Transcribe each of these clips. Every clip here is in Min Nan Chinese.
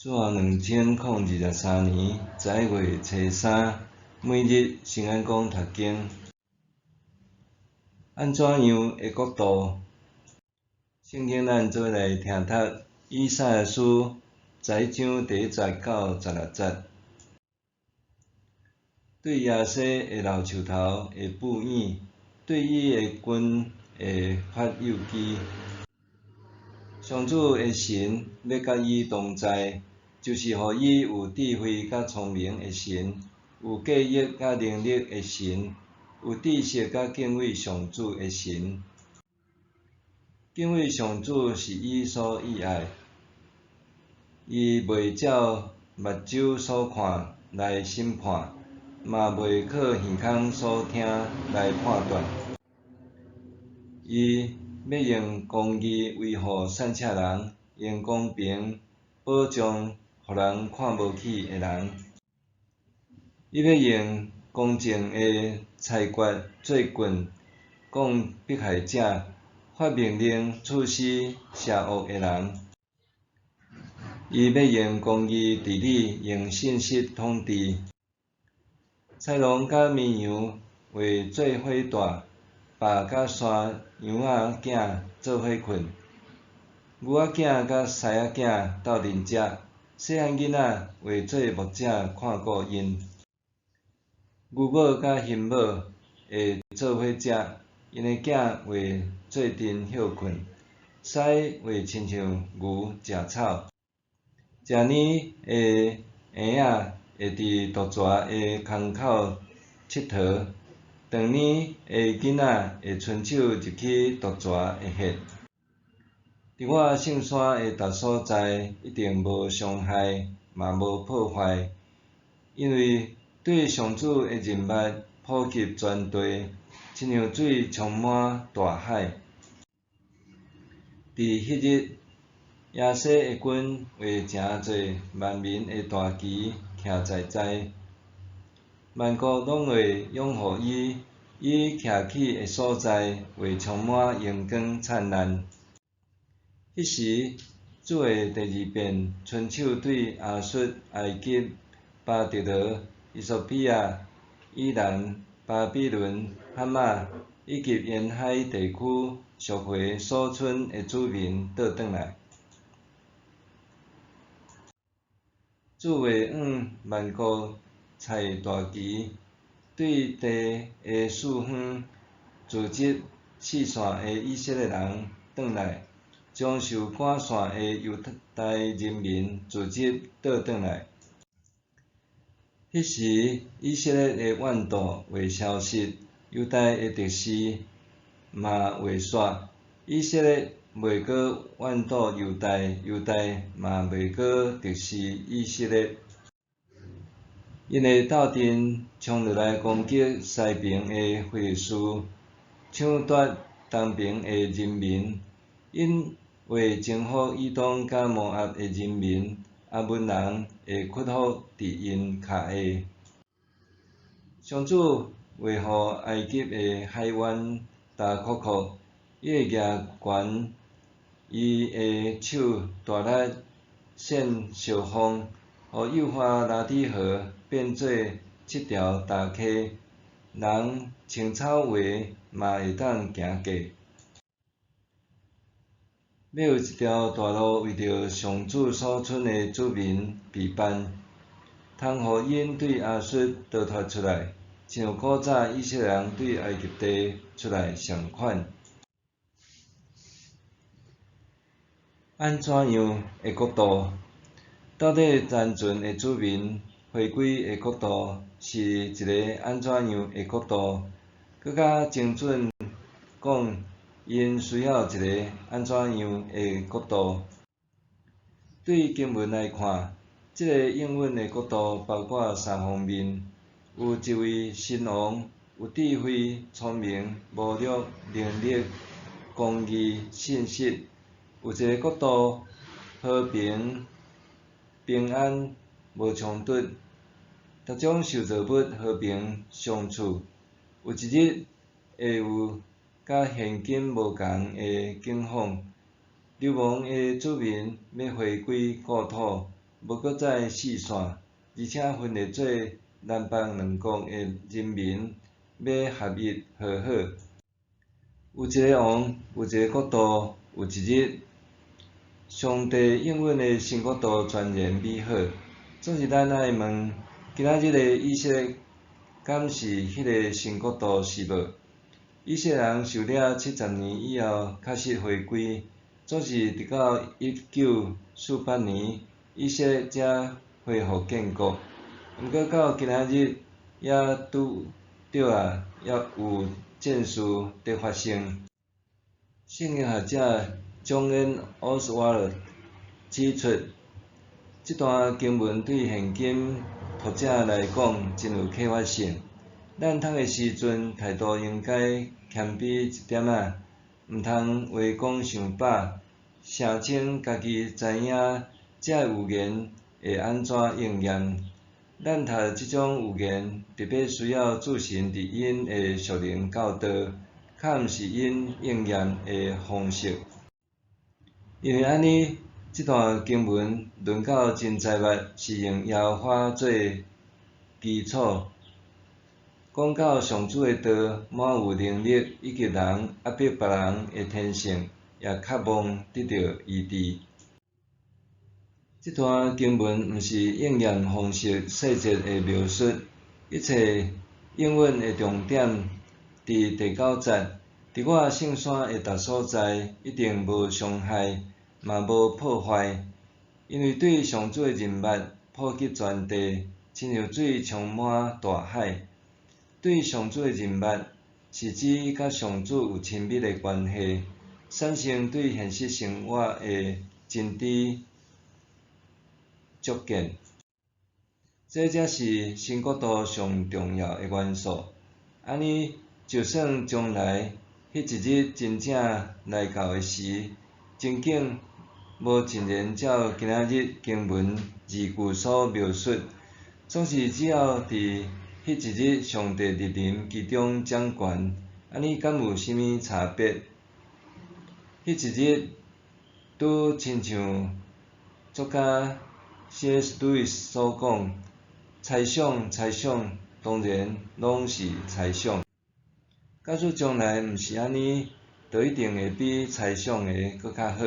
主後2023年11月初三，每日聖安講讀經。按怎樣的國度？聖經咱做伙來聽讀以賽亞書十一章第一節到十六節。對耶西的老樹頭會布影，對伊的根會發幼枝。上主的神欲佮伊同在，就是予伊有智慧佮聰明的神，有計憶佮能力的神，有知識佮敬畏上主的神。敬畏上主是伊所喜愛，伊袂照目睭所看來審判，嘛袂靠耳孔所聽來判斷。伊欲用公義維護散赤人，用公平保障予人看無起的人。伊欲用公正的裁決做棍，摃迫害者，發命令處死邪惡的人。伊欲用公義治理，用信實統治。豺狼佮綿羊會做伙蹛，豹佮山羊仔囝做伙睏，牛仔囝佮獅仔囝鬥陣食，細漢囡仔會做牧者看顧𪜶。牛母佮熊母會做伙食，𪜶的囝會做陣歇睏，獅會親像牛食草。食奶的嬰仔會佇毒蛇的空口𨑨迌，斷奶的囡仔會伸手入去毒蛇的穴。佇我聖山的逐所在，一定無傷害，嘛無破壞，因為對上主的仁愛普及全地，親像水充滿大海。佇彼日，耶西的根會成做萬民的大旗，徛在在，萬國攏會擁護伊，伊徛起的所在會充滿榮光燦爛。彼時，主會第二遍伸手對亞述、埃及、巴特羅、衣索比亞、以攔、巴比倫、哈馬以及沿海地區贖回所剩的子民倒轉來。主會向萬國蔡大旗，對地的四方聚集四散的以色列人轉來，將受趕散的猶大人民聚集倒轉來。彼時，以色列的怨毒會消失，猶大的敵視嘛會煞。以色列袂閣怨妒猶大，猶大嘛袂閣敵視以色列。𪜶會鬥陣衝入來攻擊西爿的非利士，搶奪東爿的人民。𪜶會征服以東佮摩押的人民，亞捫人會屈服佇𪜶跤下。上主會予埃及的海灣焦涸涸，伊會舉懸伊的手大力扇燒風，予幼發拉底河變做七條大溪，人穿草鞋嘛會當行過。欲有一條大路為著上主所剩的子民備辦，通予𪜶對亞述逃脫出來，親像古早以色列人對埃及地出來仝款。按怎樣的國度？到底殘存的子民回歸的國度是一个按怎樣的國度？閣較精準講，𪜶需要一个按怎樣的國度？對經文來看，這个應允的國度包括三方面：有一位新王，有智慧、聰明、謀略、能力、公義、信實；有一个國度，和平、平安、無衝突，逐種受造物和平相處。有一日會有佮現今無仝的景況，流亡的子民欲回歸故土，無閣再四散，而且分裂做南北兩國的人民欲合一和好。有一个王，有一个國度，有一日，上帝應允的新國度全然美好。總是咱愛問，今仔日的以色列敢是彼个新國度是無？以色列人受了70年以後，確實回歸，總是直到1948年，以色列才恢復建國。毋過到今仔日，猶拄著啊，猶有戰事佇發生。聖經學者 John N. Oswalt 指出，這段經文對現今讀者來講真有啟發性。咱讀的時陣態度應該謙卑一點仔，毋通話講傷飽，聲稱家己知影這預言會按怎應驗。咱讀這種預言，特別需要主神佇𪜶的屬靈教導，較毋是𪜶應驗的方式。因為按呢，這段經文論到真災物是用耶和華做基礎，講到上主的道滿有能力，以及人壓迫別人的天性，也渴望得著醫治。這段經文毋是應驗方式細節的描述，一切應允的重點佇第九節。佇我聖山的逐所在，一定無傷害，嘛無破壞，因為對上主的認捌普及全地，親像水充滿大海。對上主的認捌，是指佮上主有親密的關係，產生對現實生活的真知灼見。這才是新國度上重要的元素。按呢，就算將來彼一日真正來到的時，情景無盡然照今仔日經文字句所描述，總是只要佇彼一日上帝蒞臨其中掌權，按呢敢有啥物差別？彼一日拄親像作家 C.S. 路易斯所講，猜想猜想，當然攏是猜想。假使將來毋是按呢，就一定會比猜想的閣較好，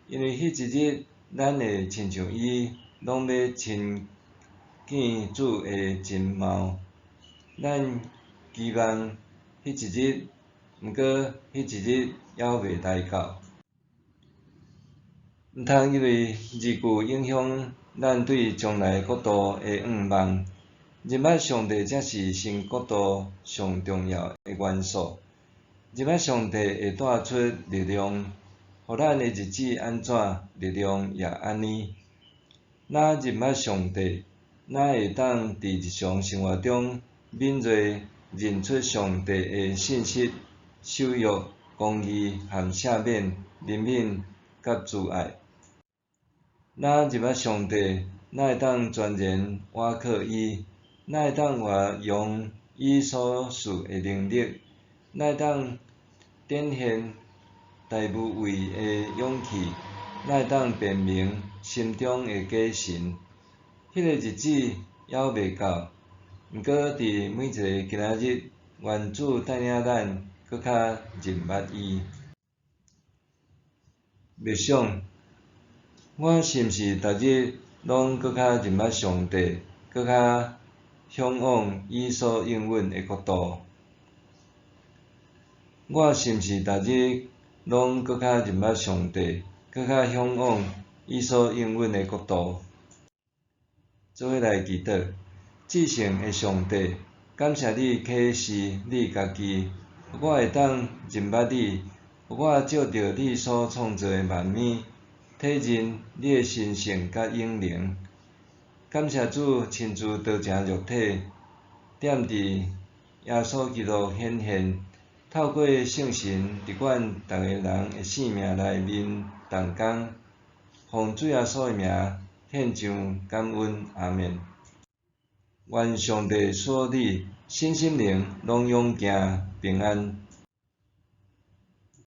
因為彼一日咱會親像伊，攏欲親見主的真貌。咱期望彼一日，毋過彼一日猶未來到。毋通因為字句影響咱對將來國度的願望。認捌上帝才是新國度上重要的元素。認捌上帝會帶出力量，予咱的日子按怎，力量也按呢。若認捌上帝，若會當佇日常生活中敏銳認出上帝的信實、守約、公義和赦免、憐憫佮慈愛。若認捌上帝，若會當全然倚靠伊，若會當活用伊所賜的能力，若會當展現大無畏的勇氣，若會當辨明心中的假神。彼个日子猶未到，毋過佇每一个今仔日，願主帶領咱閣較認捌伊。默想，我是毋是逐日攏閣較認捌上帝，閣較嚮往伊所應允的國度？我是毋是逐日攏閣較認捌上帝，閣較嚮往伊所應允的國度？做伙來祈禱，至聖的上帝，感謝你啟示你家己，予我會當認捌你，予我藉著你所創造的萬物，體認你的神性佮永能。感謝主親自道成肉體，踮佇耶穌基督顯現，透過聖神佇阮逐个人的生命內面動工，奉主耶穌的名獻上感恩，阿們。願上帝賜予你身心靈攏勇健平安。